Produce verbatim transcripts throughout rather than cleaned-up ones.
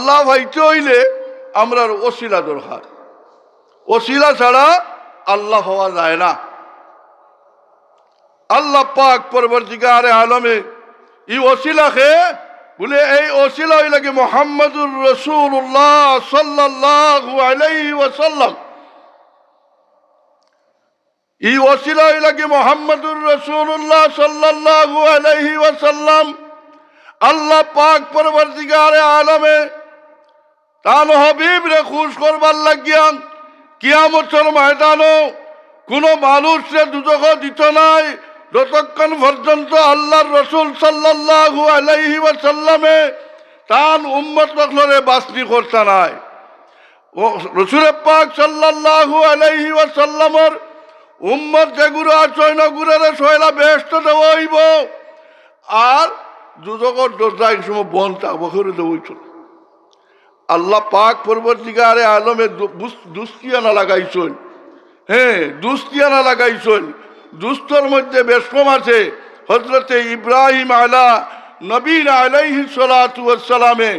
আল্লাহ পাইতে অইলে আমরার ওসিলা দরকার। ওসিলা ছাড়া আল্লাহ পাওয়া যায় না। আল্লাহ পাক পরওয়ারদিগারে আলমে ই ওসিলা কে বুলে, এই ওসিলা অইলা গি মুহাম্মাদুর রাসূলুল্লাহ সাল্লাল্লাহু আলাইহি ওয়াসাল্লাম। ই ওসিলা অইলা গি মুহাম্মাদুর রাসূলুল্লাহ সাল্লাল্লাহু আলাইহি ওয়াসাল্লাম। আল্লাহ পাক পরওয়ারদিগারে আলমে তান হাবিবরে খুশ করবার লাগিয়া কিয়ামতর ময়দানো কুনু মানুষরে দুজখো দিতো নায়, যতক্ষণ পর্যন্ত আল্লাহর রসুল সাল্লাল্লাহু আলাইহি ওয়াসাল্লামে তান উম্মত অকলরে বাছনি করতা নায়। ও রসুল পাক সাল্লাল্লাহু আলাইহি ওয়াসাল্লামর উম্মত যেগুরে আছইন, অগুরে ছয়লা বেহেস্তো দেওয়া অইবো, আর দুজখর দরজা এক সময় বন্ধ থাকবো, কেউরে দেওয়া অইতো না। আল্লাহ পাক পরওয়ারদিগারে আলমে দু-, বুস-, দুস্তিয়ানা লাগাইছইন। হ্যাঁ, দুস্তিয়ানা লাগাইছইন। দুস্তর মধ্যে বেশকম আছে হযরতে ইব্রাহিম আলা নবীনা আলাইহিস সালাতু ওয়াস সালামে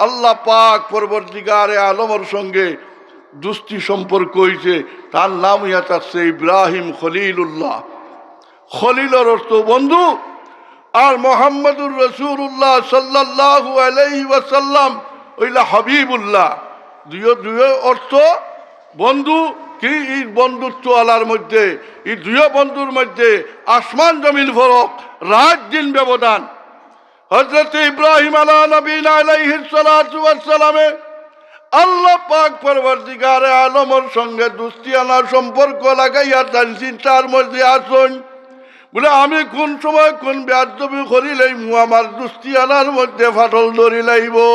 আল্লাহ পাক পরওয়ারদিগারে আলমর সঙ্গে দুস্তি সম্পর্ক অইছে। তার নাম অইয়া থাকছে ইব্রাহিম খলিলুল্লাহ। খলিলর অর্থ বন্ধু, আর মোহাম্মদুর রাসূলুল্লাহ সাল্লাল্লাহু আলাইহি ওয়াসাল্লাম অইলা হাবিবুল্লাহ। দুইও, দুইও অর্থ বন্ধু। কি ই বন্ধুত্ব আলার মধ্যে, ই দুইও বন্ধুর মধ্যে আসমান জমিন ফরক, রাত দিন ব্যবধান। হযরত ইব্রাহিম আলা নবীনা আলাইহিস সালাতু ওয়াস সালামে আল্লাহ পাক পরওয়ারদিগারে আলমর সঙ্গে দুস্তিয়ানা সম্পর্ক লাগাইয়া তান চিন্তার মধ্যে আছইন। বুলে, আমি কুন সময় কুন বেয়াদবি করিলাইমু, আমার দুস্তিয়ানার মধ্যে ফাটল ধরিলাইবো।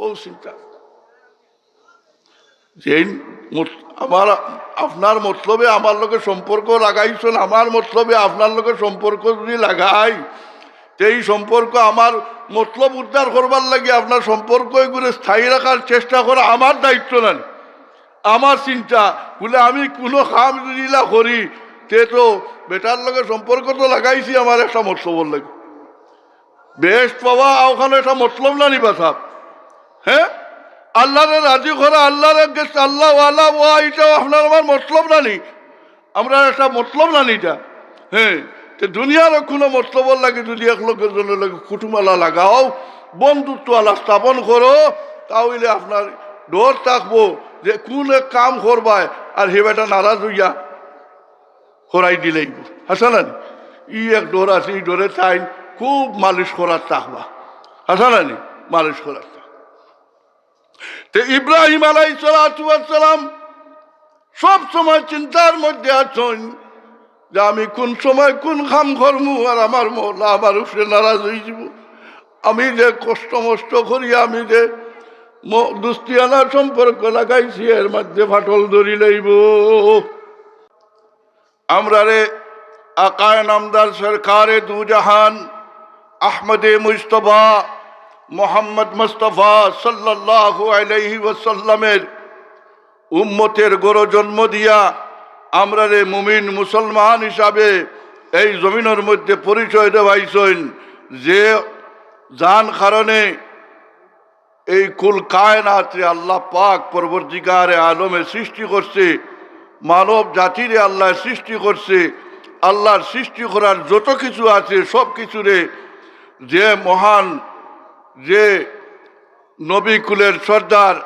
অউ চিন্তা। যেইন মত-, আমার, আপনার মতলবে আমার লগে সম্পর্ক লাগাইছইন, আমার মতলবে আপনার লগে সম্পর্ক যুদি লাগাই, তে ই সম্পর্ক আমার মতলব উদ্ধার করবার লাগি আপনার সম্পর্ক ইগুরে স্থায়ী রাখার চেষ্টা করা আমার দায়িত্ব নানি, আমার চিন্তা। বুলে, আমি কুনু কাম যুদি ইলা করি, তে তো বেটার লগে সম্পর্ক তো লাগাইছি আমার একটা মতলবর লাগি। বেহেস্ত পাওয়া অখানো একটা মতলব নানি বা সাব? হ্যাঁ, আল্লাহরে রাজি করা, আল্লাহরে গেছে, আল্লাহ ওয়ালা ওয়া, ইটাও আপনার আমার মতলব নানি, আমরার একটা মতলব নানি ইটা? হ্যাঁ, তে দুনিয়ার কুনু মতলবর লাগি যুদি এক লগে জনর লগে কুটুমালা লাগাও, বন্ধুত্ব আলা স্থাপন করো, তা অইলে আপনার ডর থাকবো যে কুন এক কাম করবায় আর হে বেটা নারাজ অইয়া করাই দিলাইবো। হাছা নানি? ই এক ডর আছে, ই ডরে তাইন খুব মালিশ করার থাকবা। হাছা নানি? মালিশ করার থাকবা। তে ইব্রাহিম আলাইহিস সালাতু ওয়াস সালাম সব সময় চিন্তার মধ্যে আছইন যে আমি কুন সময় কুন কাম করমু আর আমার মওলা আমার উপরে নারাজ অইযিবো। আমি যে কষ্ট মষ্ট করি, আমি যে ম-, দুস্তিয়ানা সম্পর্ক লাগাইছি, এর মধ্যে ফাটল ধরিলাইবো। আমরারে আকায়ে নামদার সরকারে দু জাহান আহমদে মুজতবা মোহাম্মদ মুস্তফা সাল্লাল্লাহু আলাইহি ওয়াসাল্লামের উম্মতের ঘরো জন্ম দিয়া আমরারে মুমিন মুসলমান হিসাবে এই জমিনর মধ্যে পরিচয় দেওয়াইছইন, যে যান কারণে এই কুল কায়নাতরে আল্লাহ পাক পরবর্তীকারে আলমে সৃষ্টি করছে, মানব জাতিরে আল্লাহ সৃষ্টি করছে। আল্লাহর সৃষ্টি করার যত কিছু আছে সব কিছুরে যে মহান, যে নবী কুলের সর্দার,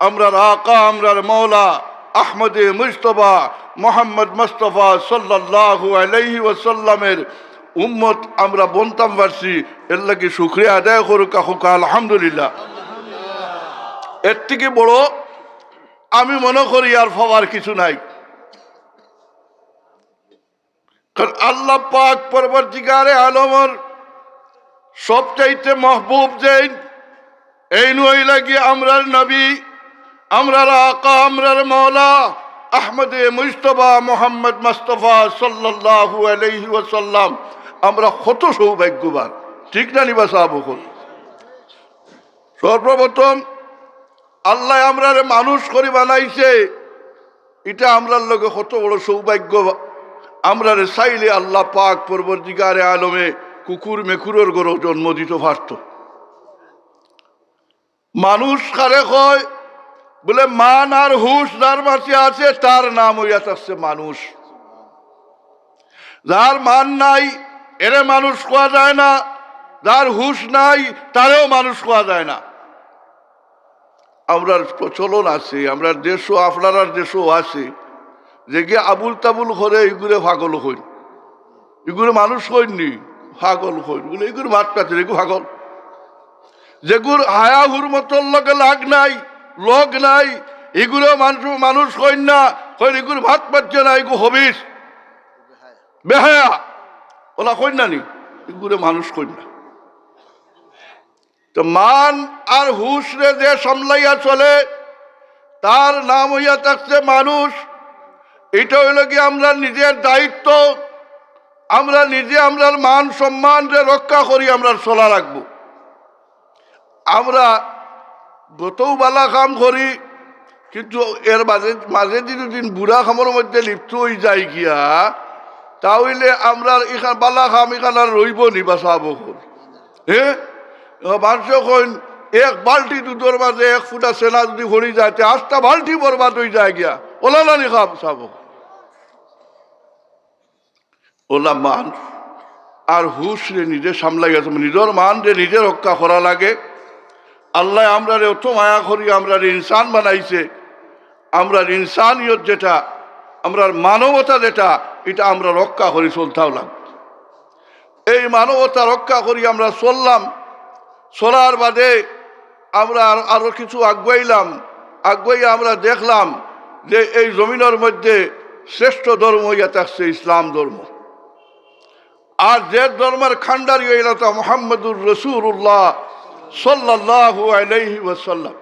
আমরার আকা, আমরার মওলা আহমদে মুজতবা মোহাম্মদ মুস্তফা সাল্লাল্লাহু আলাইহি ওয়াসাল্লামের উম্মত আমরা বনতাম পারছি, এর লাগি শুকরিয়া আদায় করুক, আখুকা আলহামদুলিল্লাহ। এর থেকে বড় আমি মনে করি আর পাওয়ার কিছু নাই। কারণ আল্লাহ পাক পরবর্তীকারে আলমর সবচাইতে মাহবুব যেইন, এইন অইলা গি আমরার নবী, আমরার আকা, আমরার মওলা আহমদে মুজতবা মোহাম্মদ মুস্তফা সাল্লাল্লাহু আলাইহি ওয়াসাল্লাম। আমরা কত সৌভাগ্যবান, ঠিক না নি বা সাহাব অকল? সর্বপ্রথম আল্লাহ আমরারে মানুষ করি বানাইছে, ইটা আমরার লগে কত বড় সৌভাগ্য। আমরারে চাইলে আল্লাহ পাক পরবর্তীকারে আলমে কুকুর মেকুরর ঘরো জন্ম দিতো পারতো। মানুষ কারে কয়? বুলে, মান আর হুশ যার মাঝে আছে, তার নাম অইয়া থাকছে মানুষ। যার মান নাই, এরে মানুষ কওয়া যায় না। যার হুশ নাই, তারেও মানুষ কওয়া যায় না। আমরার প্রচলন আছে, আমরার দেশও, আপনারার দেশও আছে, যেগিয়ে আবুল তাবুল করে, ইগুরে পাগল কইন। ইগুরে মানুষ কইন নি, পাগল কইন। বুলে, ইগুর মাত পাতির, ইগু পাগল। যেগুর হায়া হুরমতর লগে লাগ নাই, লগ নাই, ইগুরে মানুষ, মানুষ কইন না, কইন ইগুর মাত পাতিও না, ইগু খবিছ, বেহায়া। অলা কইন না নি? ইগুরে মানুষ কইন না। তো মান আর হুশরে যে সামলাইয়া চলে, তার নাম অইয়া থাকছে মানুষ। ইটা অইলো গিয়া আমরার নিজের দায়িত্ব। আমরা নিজে আমরার মান সম্মানরে রক্ষা করি, আমরার চলা লাগবো। আমরা যতউ বালা কাম করি, কিন্তু এর মাঝে, মাঝে যদি দিন বুরা কামর মধ্যে লিপ্ত অই যাই গিয়া, তা অইলে আমরার ইখান বালা কাম ইখান আর রইবো নি বা, সাব অকল। হে? মানষে কইন, এক বালটি দুধর মাঝে এক ফুটা ছেনা যদি পড়ি যায়, তে আস্তা বালটি বরবাদ অই যায় গিয়া। অলা না নি কাম, সাব অকল? অলা মান আর হুশরে নিজে সামলাইয়া, নিজর মানরে নিজে রক্ষা করা লাগে। আল্লায় আমরারে অত মায়া করি, আমরারে ইনসান বানাইছে। আমরার ইনসানিয়ত যেটা, আমরার মানবতা যেটা, ইটা আমরা রক্ষা করি চলতাও লাগবো। এই মানবতা রক্ষা করি আমরা চললাম। চলার বাদে আমরা আর-, আরো কিছু আগুয়াইলাম। আগুয়াইয়া আমরা দেখলাম যে এই জমিনর মধ্যে শ্রেষ্ঠ ধর্ম অইয়া থাকছে ইসলাম ধর্ম। আর যে ধর্মের কান্ডারি অইলা তা মুহাম্মাদুর রাসূলুল্লাহ সাল্লাল্লাহু আলাইহি ওয়াসাল্লাম।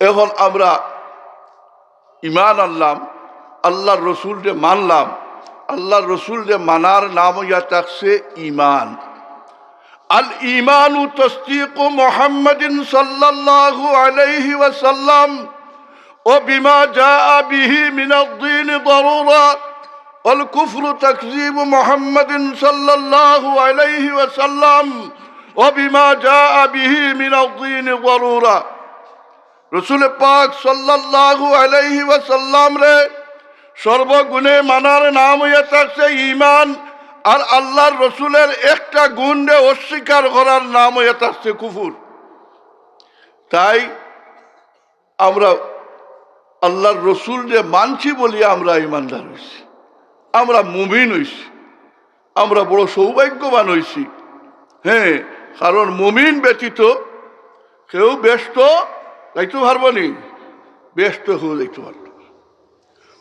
এখন আমরা ইমান আনলাম, আল্লার রসুলরে মানলাম। আল্লার রসুলরে মানার নাম অইয়া থাকছে ইমান। الإيمان تصديق محمد صلى الله عليه وسلم وبما جاء به من الدين ضرورة، والكفر تكذيب محمد صلى الله عليه وسلم وبما جاء به من الدين ضرورة। রসুল পাক সাল্লাল্লাহু আলাইহি ওয়াসাল্লামরে সর্বগুণে মানার নাম অইয়া থাকছে ইমান, আর আল্লার রসুলের একটা গুণরে অস্বীকার করার নাম অইয়া থাকছে কুফুর। তাই আমরা আল্লার রসুলরে মানছি বলিয়া আমরা ইমানদার অইছি, আমরা মুমিন অইছি, আমরা বড় সৌভাগ্যবান অইছি। হ্যাঁ, কারণ মুমিন ব্যতীত কেউ বেহেস্তো যাইতো পারবো নি? বেহেস্তো কেউ যাইতো পারতো না।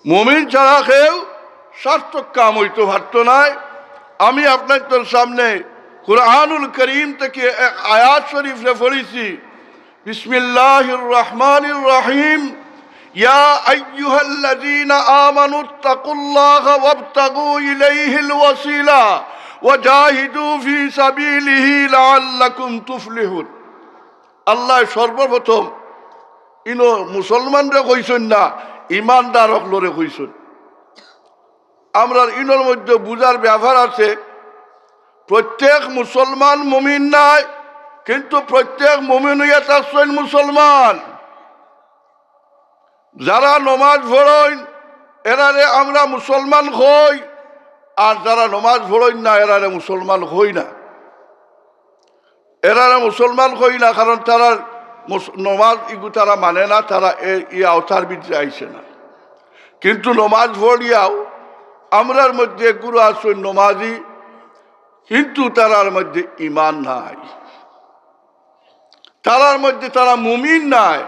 মুমিন ছাড়া কেউ সার্থক কাম অইতো পারতো নায়। আমি আপনাইনতর সামনে কোরআনুল করিম থাকি এক আয়াত শরিফরে পড়ছি। بسم الله الرحمن الرحيم. يا أيها الذين آمنوا اتقوا الله وابتغوا إليه الوسيلة وجاهدوا في سبيله لعلكم تفلحون. আল্লায় সর্বপ্রথম ইনো মুসলমানরে কইছইন না, ইমানদার অকলরে কইছইন। আমরার ইনোর মধ্যে বুঝার ব্যাপার আছে, প্রত্যেক মুসলমান মুমিন নায়, কিন্তু প্রত্যেক মুমিন অইয়া থাকছইন মুসলমান। যারা নমাজ পড়ইন, এরারে আমরা মুসলমান কই, আর যারা নমাজ পড়ইন না, এরারে মুসলমান কই না। এরারে মুসলমান কই না, কারণ তারার মুস-, নমাজ ইগু তারা মানে না, তারা এ-, ই আওতার ভিতরে আইছে না। কিন্তু নমাজ পড়িয়াও আমরার মধ্যে এগুলো আছইন নমাজি, কিন্তু তারার মধ্যে ইমান নাই, তারার মধ্যে তারা মুমিন নাই।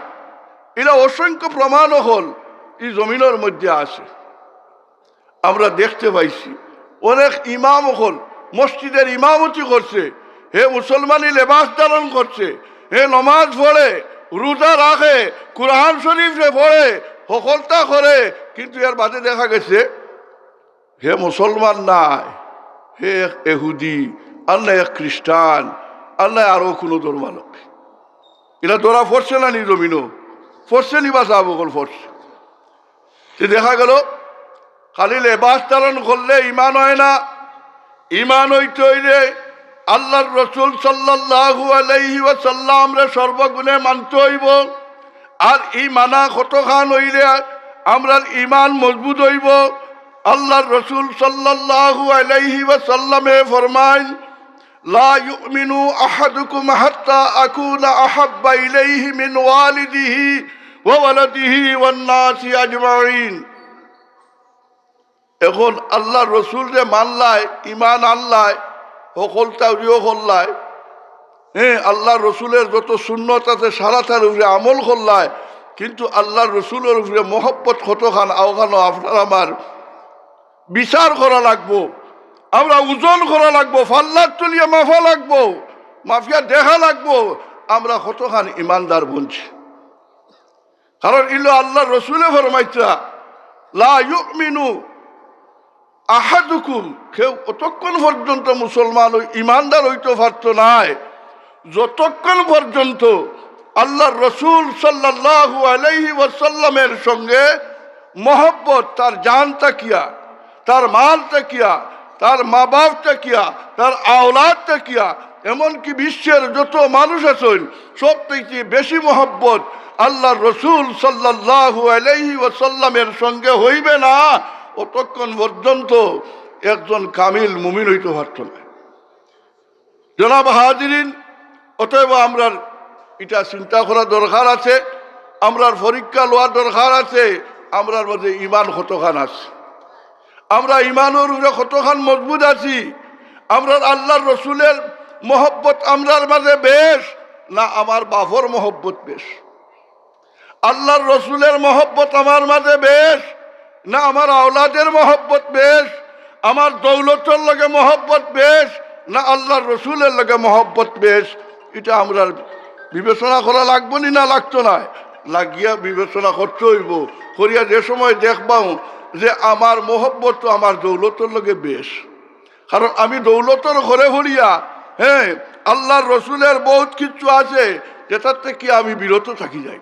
এরা অসংখ্য প্রমাণ অকল ই জমিনর মধ্যে আছে। আমরা দেখতে পাইছি, অনেক ইমাম অকল মসজিদের ইমামতি করছে, হে মুসলমানি লেবাস ধারণ করছে, হে নমাজ পড়ে, রোজা রাখে, কোরআন শরিফরে পড়ে, হকলতা করে, কিন্তু এর বাদে দেখা গেছে হে মুসলমান নায়, হে এক এহুদি, আর না এক খ্রিস্টান, আর না আরো কোনো ধর্মালক। ইলা ধরা পড়ছে না নি জমিনো? পড়ছে নি বা সাব অকল? পড়ছে। তে দেখা গেল খালি লেবাস ধারণ করলে ইমান অয় না। ইমান অইতে অইলে আল্লাহর রসুল সাল্লাল্লাহু আলাইহি ওয়াসাল্লামরে সর্বগুণে মানতে অইবো। আর ই মানা কতখান অইলে আমরার ইমান মজবুত অইবো। আল্লাহর রসুল সাল্লাল্লাহু আলাইহি ওয়াসাল্লামে ফরমাইন, "লা ইউমিনু আহাদুকুম হাত্তা আকুনা আহাব্বা ইলাইহি মিন ওয়ালিদিহি ওয়া ওয়ালাদিহি ওয়ান নাসি আজমাইন।" এখন আল্লাহর রসুলরে মানলায়, ইমান আনলায়, হকলতা উরিও করলায়, হ্যাঁ, আল্লাহর রসুলের যত সুন্নত আছে সারাটার উপরে আমল করলায়, কিন্তু আল্লাহর রসুলের উপরে মহব্বত কতখান অখানো আপনার আমার বিচার করা লাগবো, আমরা ওজন করা লাগবো, ফাল্লাত তুলিয়া মাফা লাগবো, মাফিয়া দেখা লাগবো, আমরা কতখান ইমানদার বনছি। কারণ ইলো আল্লাহর রসুলে ফরমাইতরা, "লা ইউমিনু আহাদুকুম", কেউ অতক্ষণ পর্যন্ত মুসলমান অই-, ইমানদার অইতো পারতো নায়, যতক্ষণ পর্যন্ত আল্লাহর রসুল সাল্লাল্লাহু আলাইহি ওয়াসাল্লামের সঙ্গে মহব্বত, তার জান থাকিয়া, তার মাল থাকিয়া, তার মা বাপ থাকিয়া, তার আওলাদ থাকিয়া, এমনকি বিশ্বের যত মানুষ আছইন, সব থাকি বেশি মহব্বত আল্লাহর রসুল সাল্লাল্লাহু আলাইহি ওয়াসাল্লামের সঙ্গে হইবে না, অতক্ষণ পর্যন্ত একজন কামিল মুমিন অইতো পারতো নায়। জনাব হাজিরিন, অতএব আমরার ইটা চিন্তা করা দরকার আছে, আমরার পরীক্ষা লওয়া দরকার আছে, আমরার মাঝে ইমান কতখান আছে, আমরা ইমানর উপরে কতখান মজবুত আছি, আমরার আল্লাহর রসুলের মহব্বত আমরার মাঝে বেশ, না আমার বাপর মহব্বত বেশ? আল্লাহর রসুলের মহব্বত আমার মাঝে বেশ, না আমার আওলাদের মহব্বত বেশ? আমার দৌলতর লগে মহব্বত বেশ, না আল্লাহর রসুলের লগে মহব্বত বেশ? ইটা আমরার বিবেচনা করা লাগবো নি, না লাগতো নায়? লাগিয়া বিবেচনা করতে অইবো। করিয়া যে সময় দেখবাও যে আমার মহব্বত তো আমার দৌলতর লগে বেশ, কারণ আমি দৌলতর ঘরে পড়িয়া, হ্যাঁ, আল্লাহর রসুলের বহুত কিছু আছে যেটার থাকি আমি বিরত থাকি যাই।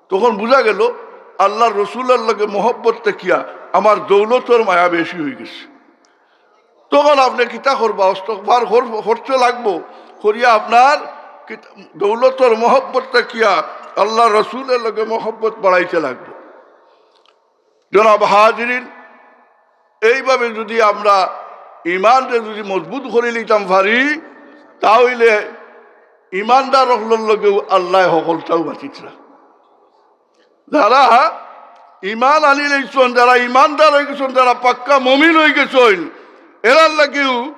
তখন বুঝা গেল আল্লাহর রসুলের লগে মহব্বত থাকিয়া আমার দৌলতর মায়া বেশি অই গেছে। তখন আপনে কিতা করবা? ইস্তেগফার কর-, করতে লাগবো। করিয়া আপনার কিতা-, দৌলতর মহব্বত থাকিয়া আল্লাহর রসুলের লগে মহব্বত বাড়াইতে লাগবো। জনাব হাজিরিন, এইভাবে যদি আমরা ইমানরে যদি মজবুত করি লিতাম পারি, তা অইলে ইমানদার অকলর লগেও আল্লায় হকলতাউ বাঁচিতরা। যারা ইমান আনি লইছইন, যারা ইমানদার অই গেছইন, যারা পাক্কা মুমিন অই গেছইন, এরার লাগিও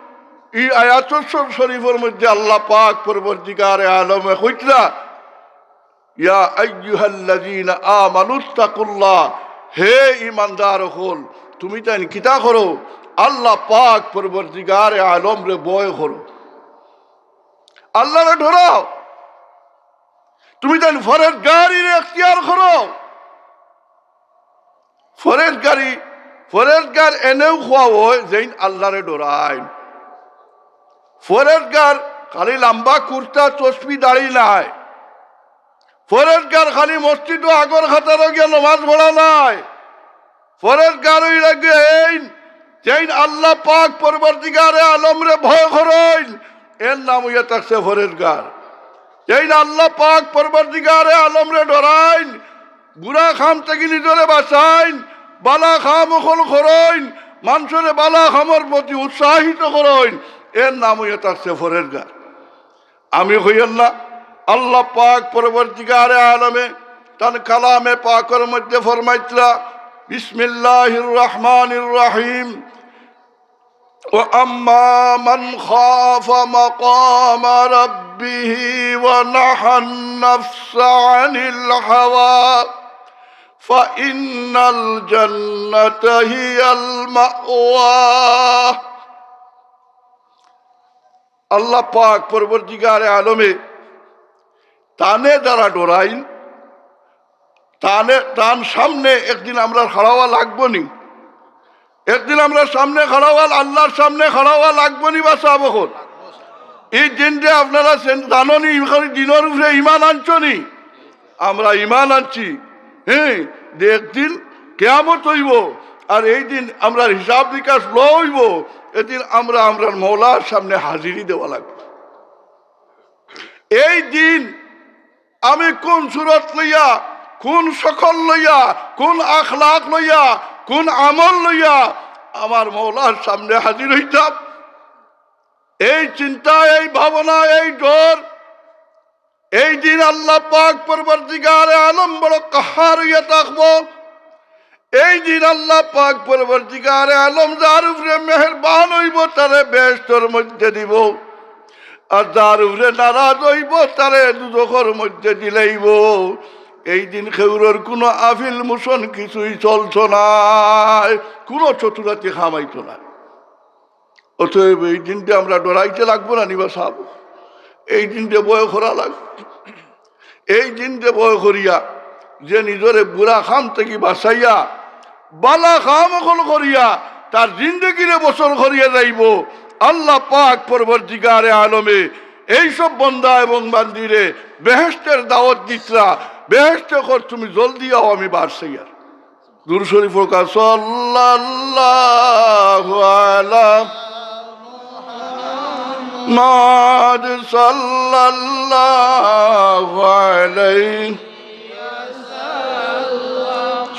ই আয়াতুল শরীফর মধ্যে আল্লাহ পাক পরওয়ারদিগারে আলমে কইতরা, "ইয়া আইয়ুহাল্লাযীনা আমানুত্তাকুল্লাহ", হে ইমানদার অকল, তুমি তাইন কিতা করো? আল্লাহ পাক পরওয়ারদিগারে আলমরে ভয় করো, আল্লাহরে ডরাও। তুমি তাইন ফরেজগারিরে এখতিয়ার করো। ফরেজগারি, ফরেজগার এনেউ কওয়া অয় যেইন আল্লাহরে ডরাইন। ফরেজগার খালি লাম্বা কুর্তা তসবি দাড়ি নায়। ফরেজগার খালি মসজিদো আগর কাতারো গিয়া নমাজ পড়া নায়। ফরেজগার অইলা গিয়া এইন, যেইন আল্লাহ পাক পরওয়ারদিগারে আলমরে ভয় করইন, এর নাম অইয়া থাকছে ফরেজগার। যেইন আল্লাহ পাক পরওয়ারদিগারে আলমরে ডরাইন, বুরা কাম থাকি নিজরে বাঁচাইন, বালা কাম অকল করইন, মানষরে বালা কামর প্রতি উৎসাহিত করইন, এর নাম অইয়া থাকছে ফরেজগার। আমি কইয়ার না, আল্লাহ পাক পরওয়ারদিগারে আলমে তান কালামে পাকর মধ্যে ফরমাইতরা, বিসমিল্লাহির রহমানির রহিম, "ওয়া আম্মা মান খাফা মাকামা রাব্বিহি ওয়া নাহান নাফসা আনিল হাওয়া, ফা ইন্নাল জান্নাতা হিয়াল মাওয়া।" আল্লাহ পাক পরওয়ারদিগারে আলমে তানে যারা ডরাইন, তানে, তান সামনে একদিন আমরার খাড়াওয়া লাগবো নি? একদিন আমরার সামনে খাড়াওয়া, আল্লাহর সামনে খাড়াওয়া লাগবো নি বা সাব অকল? ই দিনটা আপনারা সেন-, জানো নি, ই দিনর উপরে ইমান আনছো নি? আমরা ইমান আনছি, হ্যাঁ, যে একদিন কিয়ামত অইবো, আর এই দিন আমরার হিসাব নিকাশ লওয়া অইবো। এদিন আমরা আমরার মওলার সামনে হাজিরি দেওয়া লাগবো। এই দিন আমি কোন সুরত লইয়া, কোন শকল লইয়া, কোন আখলাক লইয়া, কোন আমল লইয়া আমার মওলার সামনে হাজির অইতাম, এই চিন্তা, এই ভাবনা, এই ডর, এই দিন আল্লাহ পাক পরওয়ারদিগারে আলম বড় কাহার অইয়া থাকবো। এই দিন আল্লাহ পাক পরওয়ারদিগারে আলম যার উপরে মেহেরবান অইবো, তারে বেহেশতর মধ্যে দিবো, আর যার উপরে নারাজ অইবো, তারে দুজখর মধ্যে দিলাইবো। এই দিন কেউরর কোনো আপিল মোশন কিছুই চলতো নায়, কোনো চতুরাতি কাম অইতো নায়। অতএব এই দিনটা আমরা ডরাইতে লাগবো না নি বা সাব? এই দিনটা ভয় করা লাগবো। এই দিনটা ভয় করিয়া, যে নিজরে বুরা কাম থাকি বাঁচাইয়া, বালা কাম অকল করিয়া, তার জিন্দেগিরে বসর করিয়া যাইবো, আল্লাহ পাক পরওয়ারদিগারে আলমে এইসব বন্দা এবং বান্দিরে বেহেশতের দাওয়াত দিতরা, বেহেশতে কর তুমি জলদি আও, আমি বার চাইয়ার। দুরূদ শরীফ পড়ুক্কা, সাল্লাল্লাহু আলা মুহাম্মাদ, সাল্লাল্লাহু আলাইহি,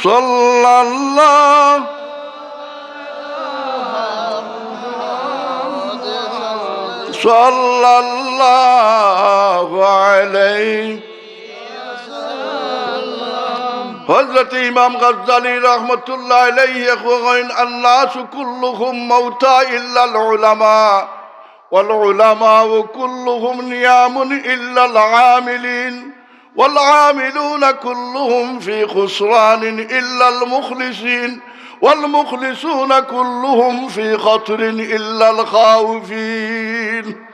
সাল্লাল্লাহু, সাল্লাল্লাহু আলাইহি। হযরত ইমাম গাজ্জালী রহমতুল্লাহ আলাইহি কইন, "আন-নাসু কুল্লুহুম মাউতা ইল্লাল উলামা, ওয়াল উলামাউ কুল্লুহুম নিয়ামুন ইল্লাল আমিলিন, ওয়াল আমিলুনা কুল্লুহুম ফি খুসরানিন ইল্লাল মুখলিসিন, ওয়াল মুখলিসুনা কুল্লুহুম ফি খাতরিন ইল্লাল খাইফিন।"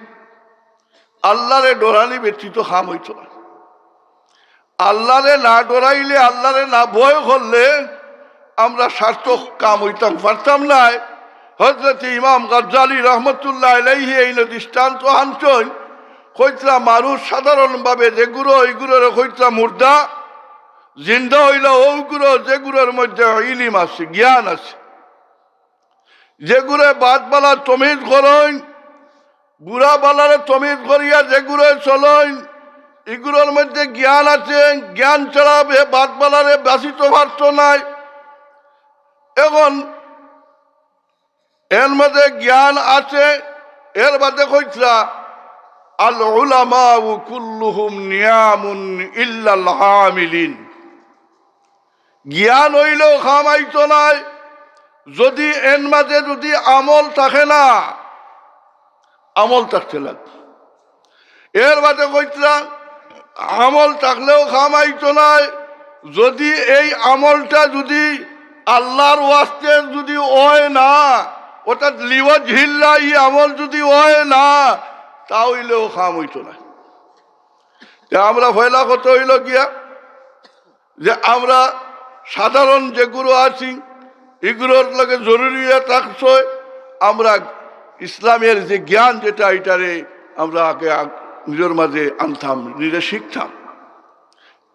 আল্লাহরে ডরানি ব্যতীত কাম অইতো না। আল্লাহরে না ডরাইলে, আল্লাহরে না ভয় করলে আমরা সার্থক কাম অইতাম পারতাম নায়। হযরত ইমাম গাজ্জালী রহমতুল্লাহ আলাইহি এইন দৃষ্টান্ত আনছইন, কইতরা মানুষ সাধারণভাবে যেগুরো, ইগুরোরে কইতরা মুর্দা, জিন্দা অইলা অউগুরো যেগুরোর মধ্যে ইলিম আছে, জ্ঞান আছে। যেগুরে বাদ বালা তমিজ করইন, বুরা বালারে তমিজ করিয়া যেগুরে চলইন, ইগুরোর মধ্যে জ্ঞান আছে, জ্ঞান ছাড়া হে বাদ বালারে বাঁচিতো পারতো নায়। এখন এর মাঝে জ্ঞান আছে, এর বাদে কইতরা, "আল উলামাউ কুল্লুহুম নিয়ামুন ইল্লাল আমিলিন।" জ্ঞান অইলেও কাম আইতো নায়, যদি এর মাঝে যদি আমল থাকে না, আমল থাকতে লাগবো। এর বাদে কইতরা, আমল থাকলেও কাম আইতো নায়, যদি এই আমলটা যদি আল্লাহর ওয়াস্তে যদি অয় না, অর্থাৎ লিওয়াজহিল্লাহ ই আমল যদি অয় না, তা অইলেও কাম অইতো নায়। তে আমরা পয়লা কথা অইলো গিয়া, যে আমরা সাধারণ যেগুরো আছি, ইগুরোর লগে জরুরি অইয়া থাকছে, আমরা ইসলামের যে জ্ঞান যেটা, এটারে আমরা আগে আগ-, নিজের মাঝে আনতাম, নিজে শিখতাম।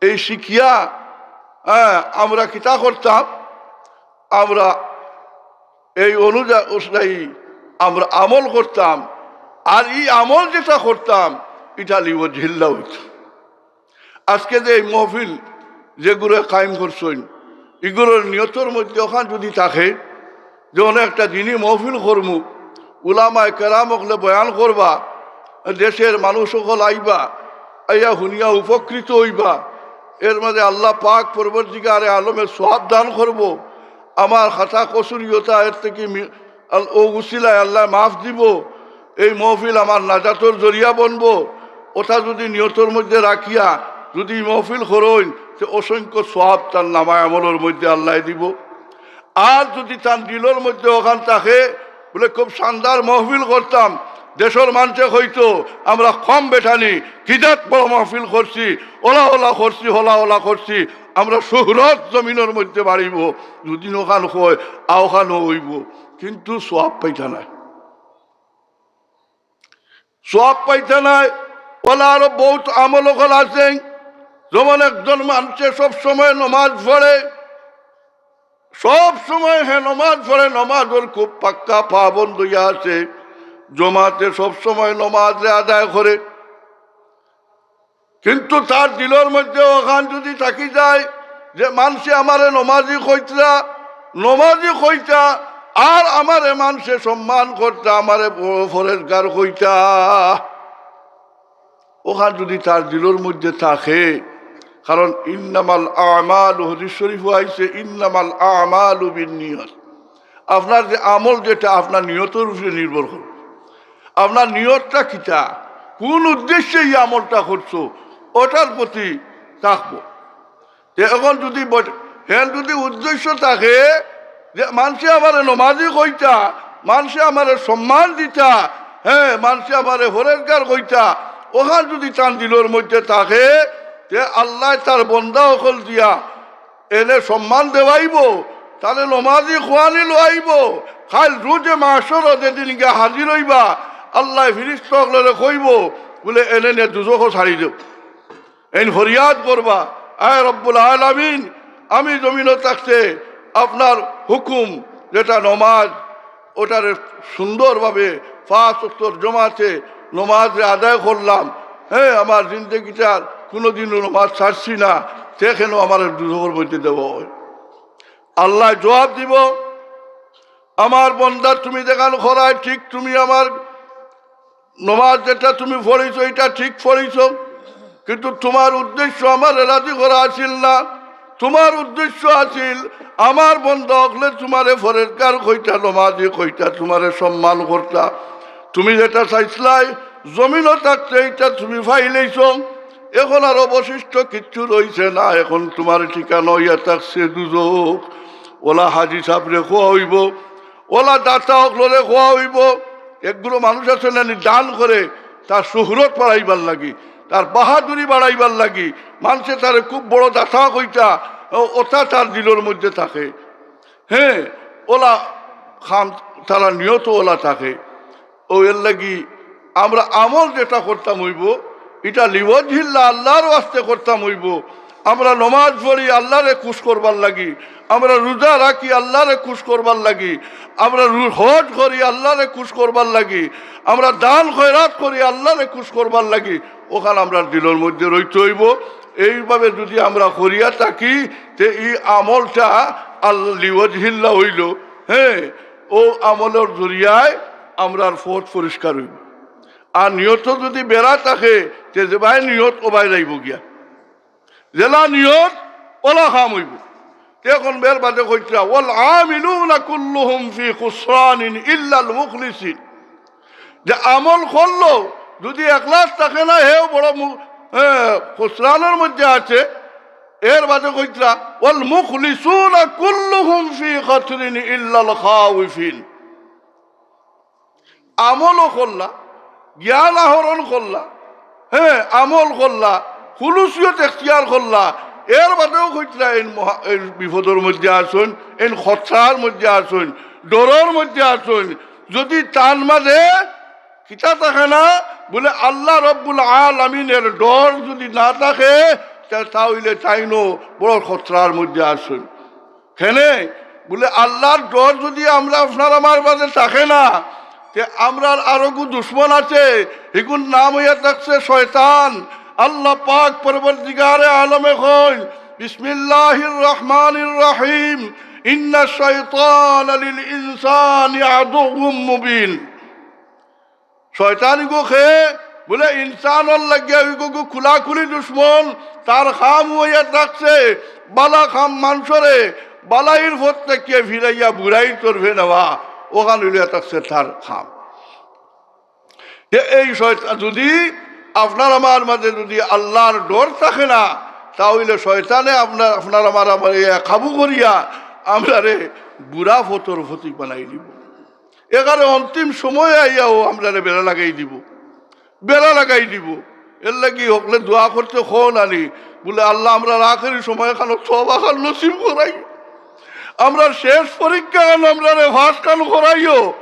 এই শিখিয়া, হ্যাঁ, আমরা কিতা করতাম? আমরা এই অনুযা-, অনুযায়ী আমরা আমল করতাম, আর এই আমল যেটা করতাম, এটা লিওয়াজহিল্লাহ অইতো। আজকে যে এই মহফিল যেগুরে কায়েম করছইন, ইগুরোর নিয়তর মধ্যে অখান যদি থাকে যে অনো একটা দিনি মহফিল করমু, উলামায়ে কেরাম অকলে বয়ান করবা, দেশের মানুষ অকল আইবা, আইয়া হুনিয়া উপকৃত অইবা, এর মাঝে আল্লাহ পাক পরওয়ারদিগারে আলমে সওয়াব দান করবো, আমার খাতা কসুর ইয়তা এর থাকি মি-, আল-, অউ উসিলায় আল্লায় মাফ দিবো, এই মহফিল আমার নাজাতর জরিয়া বনবো, অটা যদি নিয়তর মধ্যে রাখিয়া যদি মহফিল করইন, তে অসংখ্য সওয়াব তান নামায়ে আমলর মধ্যে আল্লায় দিবো। আর যদি তান দিলর মধ্যে অখান থাকে, বুলে, "খুব শানদার মহফিল করতাম, দেশর মানষে কইতো আমরা কম বেটানি, কিজাত বড় মহফিল করছি, অলা অলা করছি, হলা হলা করছি, আমরা শুহরত জমিনর মধ্যে বাড়িবো", যদি অখান কয়, আ অখানও অইবো, কিন্তু সওয়াব পাইতা নায়। সওয়াব পাইতা নায়। অলা আরো বউত আমল অকল আছে, যেমন একজন মানষে সব সময় নমাজ পড়ে, সব সময় হে নমাজ পড়ে, নমাজর খুব পাক্কা পাবন্দ অইয়া আছে, জমাতে সব সময় নমাজরে আদায় করে। কিন্তু তার দিলর মধ্যে অখান যুদি থাকি যায় যে মানষে আমারে নমাজি কইতরা, নমাজি কইতা, আর আমারে মানষে সম্মান করতা, আমারে বড় ফরেজগার কইতা, অখান যুদি তার দিলর মধ্যে থাকে, কারণ ইন্নামাল আমালু, হাদিস শরিফো আইছে, ইন্নামাল আমালু বিন্নিয়াত। আপনার যে আমল যেটা আপনার নিয়তর উপরে নির্ভর করে, আপনার নিয়তটা কিতা, কোন উদ্দেশ্যে এই আমলটা করছো, ওটার প্রতি থাকবো। তে অখন যুদি বট-, হেন যুদি উদ্দেশ্য থাকে যে মানষে আমারে নমাজি কইতা, মানষে আমারে সম্মান দিতা, হ্যাঁ, মানষে আমারে ফরেজগার কইতা, অখান যুদি তান দিলর মধ্যে থাকে, তে আল্লায় তার বন্দা অকল দিয়া এনে সম্মান দেওয়াইবো, তারে নমাজি খোয়ানি লওয়াইবো। কাইল রোজে মাহশরো যেদিন গিয়া হাজির অইবা, আল্লায় ফিরিস্তা অকলরে কইবো, বুলে, "এনে নে দুজখো ছাড়ি দেও।" এইন ফরিয়াদ করবা, "আয় রব্বুল আলামিন, আমি জমিনো থাকতে আপনার হুকুম যেটা নমাজ, ওটারে সুন্দরভাবে পাঁচ ওয়াক্তর জমাতে নমাজরে আদায় করলাম, হ্যাঁ, আমার জিন্দেগিটার কোনোদিনও নমাজ ছাড়ছি না, তে কেন আমারে দুজখর মধ্যে দেওয়া অয়?" আল্লায় জবাব দিবো, "আমার বন্দা, তুমি যেখান করায় ঠিক, তুমি আমার নমাজ যেটা তুমি পড়িছো, এটা ঠিক পড়িছো, কিন্তু তুমার উদ্দেশ্য আমারে রাজি করা আছিল না। তুমার উদ্দেশ্য আছিল আমার বন্দা অকলে তুমারে ফরেজগার কইতা, নমাজি কইতা, তুমারে সম্মান করতা। তুমি যেটা চাইছলায় জমিনো থাকতে, এইটা তুমি পাইলাইছো। অখন আর অবশিষ্ট কিচ্ছু রইছে না, অখন তুমার ঠিকানা অইয়া থাকছে দুজখ।" অলা হাজি সাবরে কওয়া অইবো, অলা দাতা অকলরে কওয়া অইবো। একগুলো মানুষ আছে না নি, দান করে তার শুহরত বাড়াইবার লাগি, তার বাহাদুরি বাড়াইবার লাগি, মানষে তারে খুব বড় দাতা কইতা, ও-, ওটা তার দিলর মধ্যে থাকে। হ্যাঁ, অলা খাম তারা নিয়ত অলা থাকে। অউ এর লাগি আমরা আমল যেটা করতাম অইবো, ইটা লিওয়াজহিল্লাহ, আল্লার ওয়াস্তে করতাম অইবো। আমরা নমাজ পড়ি আল্লারে খুশ করবার লাগি, আমরা রোজা রাখি আল্লারে খুশ করবার লাগি, আমরা রু-, হজ করি আল্লারে খুশ করবার লাগি, আমরা দান খয়রাত করি আল্লারে খুশ করবার লাগি। অখান আমরার দিলর মধ্যে রইতে অইবো। এইভাবে যুদি আমরা করিয়া থাকি, তে ই আমলটা আল-, লিওয়াজহিল্লাহ অইলো। হ্যাঁ, অউ আমলর জরিয়ায় আমরার পথ পরিষ্কার অইবো। আর নিয়ত যুদি বেড়া থাকে, তে যেবায় নিয়ত অবায় যাইবো গিয়া। যেলা নিয়ত, অলা কাম অইবো। তে অখন বের বাদে কইতরা, "ওয়াল আমিলুনা কুল্লুহুম ফি খুসরানিন ইল্লাল মুখলিসিন।" যে আমল করলো, যুদি এখলাস থাকে না, হেও বড় মু-, এ, খুসরানর মধ্যে আছে। এর বাদে কইতরা, "ওয়াল মুখলিসুনা কুল্লুহুম ফি খাসরিন ইল্লাল খাওয়িফিন।" আমলও করলা, জ্ঞান আহরণ করলা, হ্যাঁ, আমল করলা, খুলুসিয়ত এখতিয়ার করলা, এর বাদেও কইতরা এইন মহা-, এইন বিপদর মধ্যে আছইন, এইন খতরার মধ্যে আছইন, ডরর মধ্যে আছইন। যুদি তার মাঝে কিতা থাকে না, বুলে আল্লাহ রব্বুল আলামিনের ডর যুদি না থাকে, তা, তা অইলে তাইনও বড় খতরার মধ্যে আছইন। কেনে? বুলে, আল্লার ডর যুদি আমরা আপনার আমার মাঝে থাকে না, তে আমরার আরোগু দুশমন আছে, হিগুর নাম অইয়া থাকছে শয়তান। আল্লাহ পাক পরওয়ারদিগারে আলমে কইন, "বিসমিল্লাহির রহমানির রহিম, ইন্নাশ শাইতানা লিল ইনসানি আদুউম মুবিন।" শয়তান ইগু কে? বুলে, ইনসানর লাগিয়া ইগু খোলাখুলি দুশমন। তার কাম অইয়া থাকছে বালা কাম মানষরে বালাইর পথ থাকিয়া ফিরাইয়া বুরাইর তরফে নেওয়া, অখান অইয়া থাকছে তার কাম। তে এই শয়তান যুদি আপনার আমার মাঝে যুদি আল্লার ডর থাকে না, তা অইলে শয়তানে আপনার, আপনার আমার, আমার ইয়া কাবু করিয়া আমরারে বুরা পথর পথিক বানাই দিবো। এখানে অন্তিম সময় আইয়াও আমরারে বেড়া লাগাই দিবো, বেড়া লাগাই দিবো। এর লাগি হকলে দোয়া করতে কও না নি, বুলে, "আল্লাহ, আমরার আখেরি সময় খানো তওবা খান নসিব করাই, আমরার শেষ পরীক্ষা খান আমরারে পাস খান করাইও,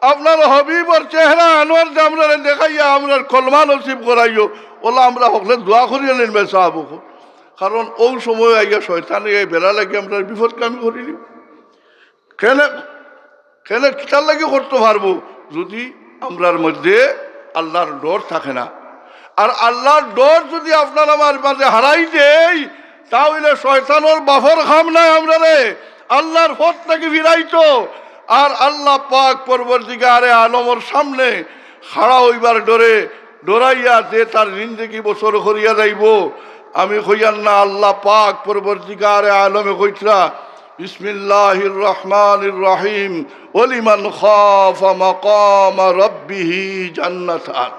আপনার হাবিবর চেহারা আনোয়ার যে আমরারে দেখাইয়া আমরার কলমা নসিব করাইও।" অলা আমরা হকলে দোয়া করিয়া নিন মেসাবো, কারণ অউ সময় আইয়া শয়তানে এই বেড়া লাগি আমরার বিপদগামী করি দিবো। কেনে, কেনে কিতার লাগি করতো পারবো? যুদি আমরার মধ্যে আল্লার ডর থাকে না। আর আল্লার ডর যুদি আপনার আমার মাঝে হারাই দেই, তা অইলে শয়তানর বাফর কাম নায় আমরারে আল্লার পথ থাকি ফিরাইতো। আর আল্লা পাক পরওয়ারদিগারে আলমর সামনে খাড়া অইবার ডরে ডরাইয়া যে তার জিন্দেগি বসর করিয়া যাইবো। আমি কইয়ার না, আল্লা পাক পরওয়ারদিগারে আলমে কইতরা, বিসমিল্লাহির রহমানির রহিম, ওয়ালিমান খাফা মাকামা রাব্বিহি জান্নাতান।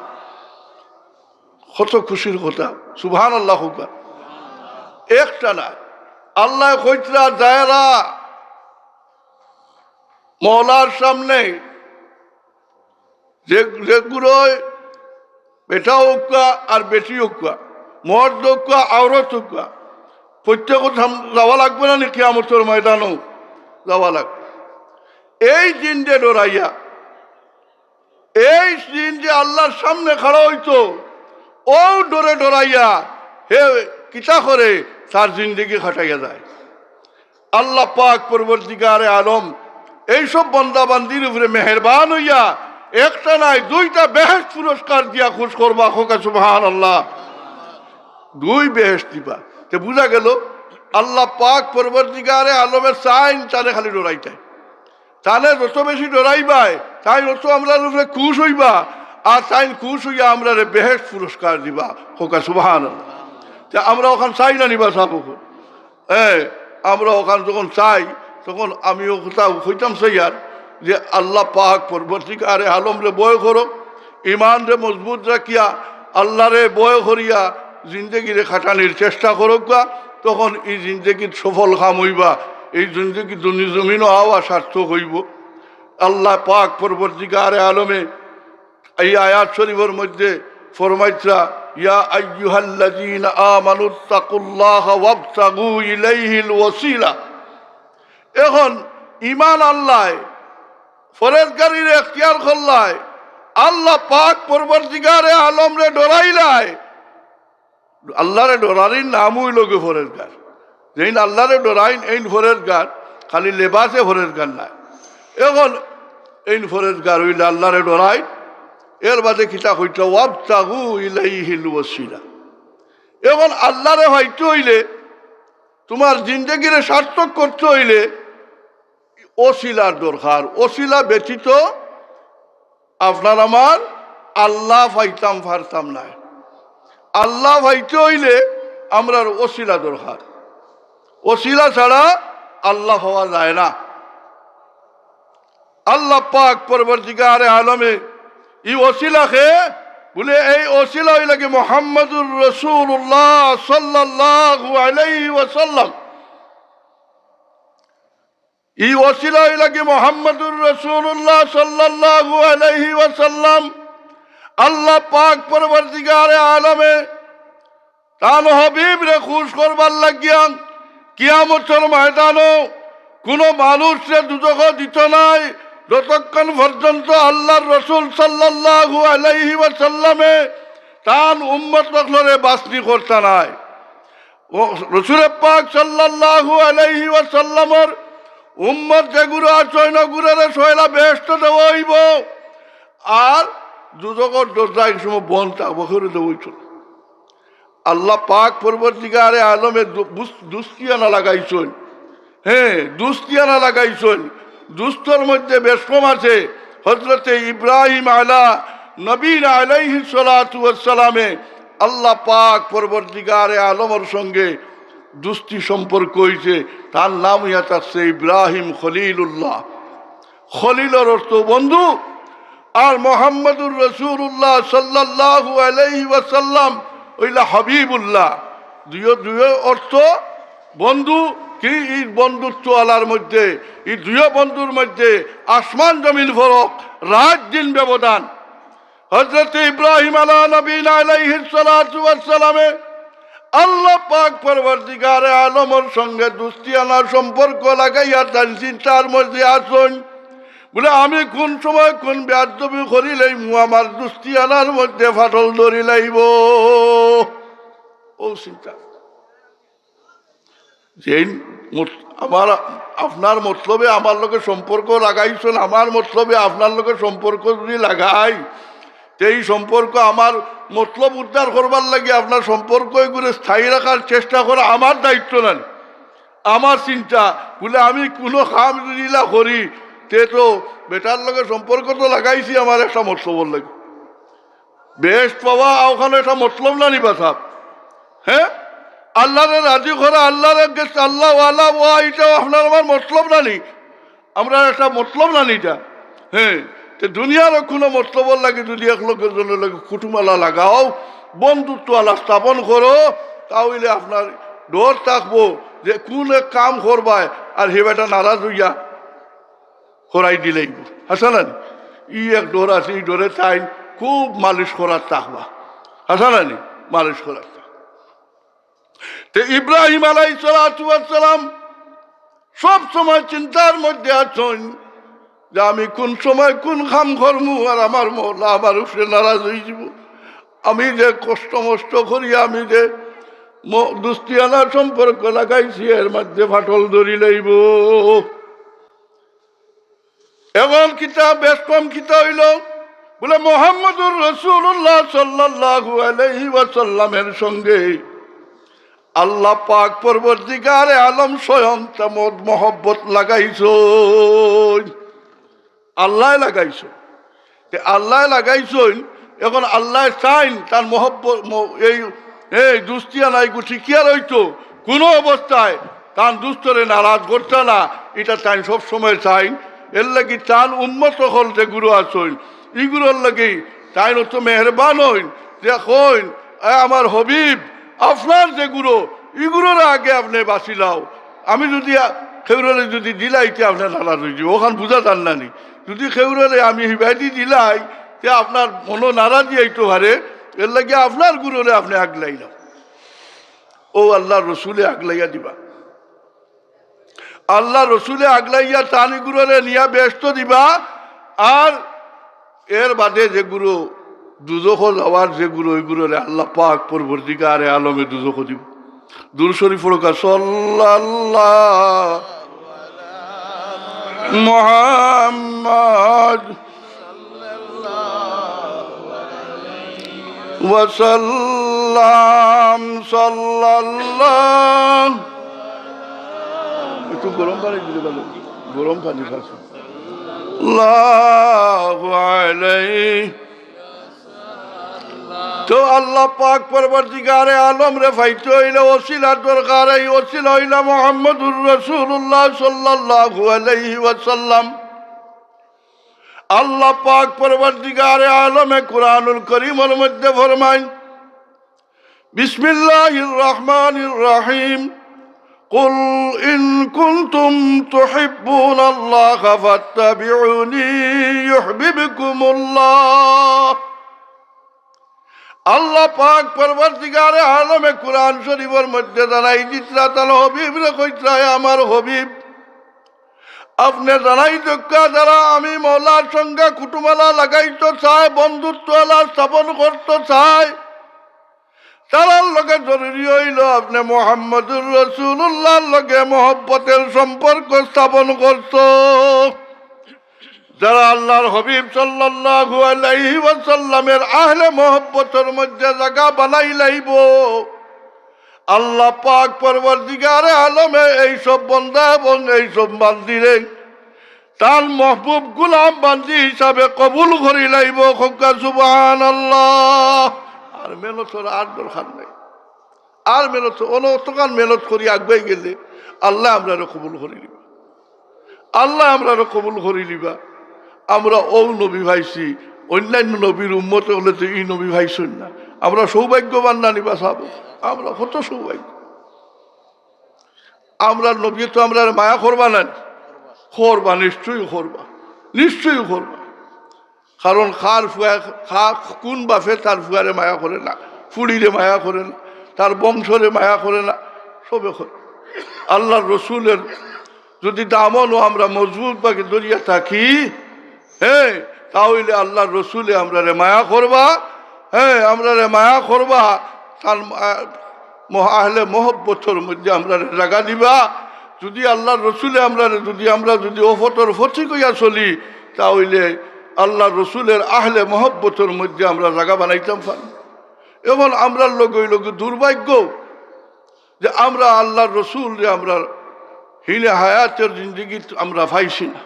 কত খুশির কথা, সুবহানাল্লাহ কউক্কা। একটা না, আল্লায় কইতরা যারা মওলার সামনে যে, যেগুলোয় বেটা অউক্কা আর বেটি অউক্কা, মর্দ অউক্কা, আওরত অউক্কা, প্রত্যেক সাম-, যাওয়া লাগবো না নি কিয়ামতর ময়দানো? যাওয়া লাগবো। এই দিন যে ডরাইয়া, এই দিন যে আল্লার সামনে খাড়া অইতো, অউ ডরে ডরাইয়া হে কিতা করে তার জিন্দেগি কাটাইয়া যায়। আল্লা পাক পরওয়ারদিগারে আলম এইসব বন্দা বান্দির উপরে মেহেরবান অইয়া একটা নায় দুইটা বেহেশত পুরস্কার দিয়া খুশ করবা, কউক্কা সুবহানাল্লাহ। দুই বেহেশত দিবা। তে বুঝা গেল আল্লা পাক পরওয়ারদিগারে আলমে চাইন তারে খালি ডরাইতায়। তানে যত বেশি ডরাইবায়, তাইন অত আমরার উপরে খুশ অইবা, আর তাইন খুশ অইয়া আমরারে বেহেশত পুরস্কার দিবা। কউক্কা সুবহানাল্লাহ। তে আমরা অখান চাই না নি বা সাব অকল? হ্যাঁ, আমরা অখান যখন চাই, তখন আমি অউ কথা কইতাম চাইয়ার যে আল্লা পাক পরওয়ারদিগারে আলমরে ভয় করো, ইমানরে মজবুত রাখিয়া আল্লারে ভয় করিয়া জিন্দেগিরে কাটানির চেষ্টা করউক্কা, তখন ই জিন্দেগিত সফল কাম অইবা, ই জিন্দেগি দুনিয়া জমিনো আওয়া সার্থক অইবো। আল্লা পাক পরওয়ারদিগারে আলমে এই আয়াত শরীফর মধ্যে ফরমাইতরা, ইয়া আইয়ুহাল্লাযীনা আমানুত্তাকুল্লাহা ওয়াবতাগু ইলাইহিল ওয়াসিলা। এখন ইমান আনলায়, ফরেজগারির এখতিয়ার করলায়, আল্লা পাক পরওয়ারদিগারে আলমরে ডরাইলায়, আল্লারে ডরানির নাম অইলো গি ফরেজগার। যেইন আল্লারে ডরাইন এইন ফরেজগার, খালি লেবাসে ফরেজগার নায়। এখন এইন ফরেজগার অইলে আল্লারে ডরাইন, এর বাদে কিতা কইতরা, ওয়াবতাগু ইলাইহিল ওয়াসিলা। এখন আল্লারে পাইতে অইলে, তুমার জিন্দেগিরে সার্থক করতে অইলে ওসিলার দরকার। ওসিলা ব্যতীত আপনার আমার আল্লা পাইতাম পারতাম নায়। আল্লা পাইতে অইলে আমরার ওসিলা দরকার। ওসিলা ছাড়া আল্লা পাওয়া যায় না। আল্লা পাক পরওয়ারদিগারে আলমে ই ওসিলা কে বুলে, এই ওসিলা অইলা গি মুহাম্মাদুর রাসূলুল্লাহ সাল্লাল্লাহু আলাইহি ওয়াসাল্লাম। ই ওসিলা অইলা গি মুহাম্মাদুর রাসূলুল্লাহ সাল্লাল্লাহু আলাইহি ওয়াসাল্লাম। আল্লা পাক পরওয়ারদিগারে আলমে তান হাবিবরে খুশ করবার লাগিয়া কিয়ামতর ময়দানো কুনু মানুষরে দুজখো দিতো নায়, যতক্ষণ পর্যন্ত আল্লার রসুল সাল্লাল্লাহু আলাইহি ওয়াসাল্লামে তান উম্মত অকলরে বাছনি করতা নায়। ও রসুল পাক সাল্লাল্লাহু আলাইহি ওয়াসাল্লামর উম্মত যেগুরে আছইন, অগুরে পয়লা বেহেশতো দেওয়া অইবো, আর দুজখর দরজা এক সময় বন্ধ থাকবো, কেউরে দেওয়া অইতো না। আল্লা পাক পরওয়ারদিগারে আলমে দু-, বুস-, দুস্তিয়ানা লাগাইছইন। হ্যাঁ, দুস্তিয়ানা লাগাইছইন। দুস্তর মধ্যে বেশ কম আছে। হযরতে ইব্রাহিম আলা নবীনা আলাইহিস সালাতু ওয়াস সালামে আল্লা পাক পরওয়ারদিগারে আলমর সঙ্গে দুস্তি সম্পর্ক অইছে। তার নাম অইয়া থাকছে ইব্রাহিম খলিলুল্লাহ। খলিলর অর্থ বন্ধু, আর মোহাম্মদুর রাসূলুল্লাহ সাল্লাল্লাহু আলাইহি ওয়াসাল্লাম অইলা হাবিবুল্লাহ। দুইও, দুইও অর্থ বন্ধু। কি ই বন্ধুত্ব আলার মধ্যে, ই দুইও বন্ধুর মধ্যে আসমান জমিন ফরক, রাত দিন ব্যবধান। হযরত ইব্রাহিম আলা নবীনা আলাইহিস সালাতু ওয়াস সালামে আল্লা পাক পরওয়ারদিগারে আলমর সঙ্গে দুস্তিয়ানা সম্পর্ক লাগাইয়া তান চিন্তার মধ্যে আছইন। বুলে, আমি কুন সময় কুন বেয়াদবি করিলাইমু, আমার দুস্তিয়ানার মধ্যে ফাটল ধরিলাইবো। অউ চিন্তা। যেইন মুত-, আমার আপনার মতলবে আমার লগে সম্পর্ক লাগাইছইন, আমার মতলবে আপনার লগে সম্পর্ক যদি লাগাই, তে ই সম্পর্ক আমার মতলব উদ্ধার করবার লাগি আপনার সম্পর্ক ইগুরে স্থায়ী রাখার চেষ্টা করা আমার দায়িত্ব নানি, আমার চিন্তা। বুলে আমি কুনু কাম যদি ইলা করি, তে তো বেটার লগে সম্পর্ক তো লাগাইছি আমার একটা মতলবর লাগি। বেহেশত পাওয়া অখানো একটা মতলব নানি বা সাব? হ্যাঁ, আল্লারে রাজি করা, আল্লারে গেছে, আল্লাহ ওয়ালা ওয়া, ইটাও আপনার আমার মতলব নানি? আমরার একটা মতলব নানি ইটা? হ্যাঁ, তে দুনিয়ার কুনু মতলবর লাগি যদি এক লগে জনর লগে কুটুমালা লাগাও, বন্ধুত্ব আলা স্থাপন করো, তা অইলে আপনার ডর থাকবো যে কুন এক কাম করবায় আর হে বেটা নারাজ অইয়া করাই দিলাইবো। হাছা নানি? ই এক ডর আছে, ই ডরে তাইন খুব মালিশ করার থাকবা। হাছা নানি? মালিশ করার থাকবা। তে ইব্রাহিম আলাইহিস সালাতু ওয়াস সালাম সব সময় চিন্তার মধ্যে আছইন যে আমি কুন সময় কুন কাম করমু আর আমার মওলা আমার উপরে নারাজ অইযিবো। আমি যে কষ্ট মষ্ট করি, আমি যে ম-, দুস্তিয়ানা সম্পর্ক লাগাইছি, এর মধ্যে ফাটল ধরিলাইবো। এখন কিতা, বেশ কম কিতা অইলো? বুলে, মুহাম্মদুর রাসূলুল্লাহ সাল্লাল্লাহু আলাইহি ওয়াসাল্লামের সঙ্গে আল্লাহ পাক পরওয়ারদিগারে আলম স্বয়ং তেমন মহব্বত লাগাইছইন। আল্লায় লাগাইছইন। তে আল্লায় লাগাইছইন, এখন আল্লায় চাইন তান মহব্বত, ম-, এই, এই দুস্তিয়ানা ইগু টিকিয়া রইতো, কুনু অবস্থায় তান দুস্তরে নারাজ করতা না, ইটা তাইন সব সময় চাইন। এর লাগি তান উম্মত অকল যেগুলো আছইন, ইগুলোর লাগি তাইন অত মেহেরবান অইন যে কইন, "এ আমার হাবিব, আপনার যেগুলো, ইগুলোর আগে আপনে বাঁচিলাও।" আমি যদি আ-, কেউররে যদি দিলাই, তে আপনার নারাজ অইযিবো, অখান বুঝা যার না নি। যদি কেউররে আমি হিবায়দি দিলাই, তে আপনার মনো নারাজি আইতো পারে, এর লাগি আপনার গুরুরে আপনে আগলাইলাও। ও আল্লাহর রসুলে আগলাইয়া দিবা। আল্লাহর রসুলে আগলাইয়া তান ইগুররে নিয়া বেহেস্তো দিবা। আর এর বাদে যেগুলো দুজখো যাওয়ার যেগুলো, ওইগুলোরে আল্লাহ পাক পরওয়ারদিগারে আলমে দুজখো দিবো। দুরূদ শরীফ পড়ুক্কা, সাল্লাল্লাহু মুহাম্মদ ওয়া সাল্লাম, সাল্লাল্লাহু। একটু গরম পানি দিলে ভালো, গরম পানি খাচ্ছি। সাল্লাল্লাহু আলাইহি। তো আল্লাহ পাক পরওয়ারদিগারে আলমরে পাইতে অইলে ওসিলার দরকার। এই ওসিলা অইলা মুহাম্মদুর রাসূলুল্লাহ সাল্লাল্লাহু আলাইহি ওয়াসাল্লাম। আল্লাহ পাক পরওয়ারদিগারে আলমে কুরআনুল করিমর মধ্যে ফরমাইন, বিসমিল্লাহির রহমানির রহিম। قل إن كنتم تحبون الله فاتبعوني يحببكم الله। আল্লাহ পাক পরওয়ারদিগারে আলমে কুরআন শরীফর মধ্যে জানাই দিতরা, তান হাবিবরে কইতরা, "এ আমার হাবিব, আপনে জানাই দেউক্কা, যারা আমি মওলার সঙ্গে কুটুমালা লাগাইতো চায়, বন্ধুত্ব আলা স্থাপন করতো চায়, তারার লগে জরুরি অইলো আপনে মুহাম্মদুর রাসূলুল্লাহর লগে মহব্বতের সম্পর্ক স্থাপন করতো।" যারা আল্লাহর হাবিব সাল্লাল্লাহু আলাইহি ওয়াসাল্লামের আহলে মহব্বতর মধ্যে জাগা বানাইলাইবো, আল্লাহ পাক পরওয়ারদিগারে আলমে এইসব বন্দা এবং এইসব বান্দিরে তান মাহবুব গুলাম বান্দি হিসাবে কবুল করিলাইবো। কউক্কা সুবহানাল্লাহ। আর মেহনতর আর দরকার নাই, আর মেহনত, অন-, অতখান মেহনত করি আগুয়াই গেলে আল্লায় আমরারে কবুল করিলিবা, আল্লায় আমরারে কবুল করিলিবা। আমরা অউ নবী পাইছি, অইন্যান্য নবীর উম্মত অকলে তো ই নবী পাইছইন না। আমরা সৌভাগ্যবান না নি বা সাব? আমরা কত সৌভাগ্য। আমরার নবীয়ে তো আমরারে মায়া করবা না নি? করবা, নিশ্চয়ই করবা, নিশ্চয়ই করবা। কারণ কার ফুয়া, কা-, কুন বাপে তার ফুয়ারে মায়া করে না, ফুড়িরে মায়া করে না, তার বংশরে মায়া করে না? সবে করে। আল্লাহর রসুলের যদি দামনও আমরা মজবুত ভাবে ধরিয়া থাকি, হ্যাঁ, তা অইলে আল্লাহর রসুলে আমরারে মায়া করবা, হ্যাঁ, আমরারে মায়া করবা, তান, আহ, মহ-, আহলে মহব্বতর মধ্যে আমরারে জাগা দিবা। যদি আল্লাহর রসুলে আমরা, যদি আমরা যদি অপথর পথিক অইয়া চলি, তা অইলে আল্লাহর রসুলের আহলে মহব্বতর মধ্যে আমরা জাগা বানাইতাম পারি। এখন আমরার লগে অইলো গি দুর্ভাগ্য যে আমরা আল্লাহর রসুলরে আমরা হিনে হায়াতের জিন্দেগিত আমরা পাইছি না।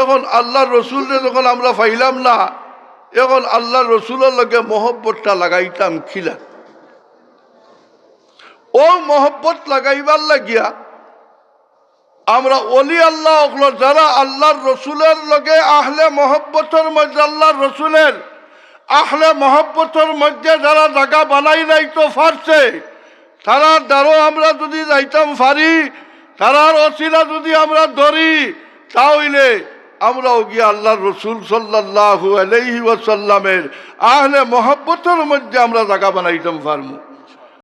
এখন আল্লাহর রসুলরে যখন আমরা পাইলাম না, এখন আল্লাহর রসুলর লগে মহব্বতটা লাগাইতাম কিলা? অউ মহব্বত লাগাইবার লাগিয়া আমরা অলি আল্লাহ অকলর, যারা আল্লাহর রসুলের লগে আহলে মহব্বতর মধ্যে, আল্লাহর রসুলের আহলে মহব্বতর মধ্যে যারা জাগা বানাইলাইতো পারছে, তারার দ্বারো আমরা যদি যাইতাম পারি, তারার অছিলা যদি আমরা ধরি, তা অইলে আমরাও গিয়া আল্লাহর রসুল সাল্লাল্লাহু আলাইহি ওয়াসাল্লামের আহলে মহব্বতর মধ্যে আমরা জাগা বানাইতাম পারমু।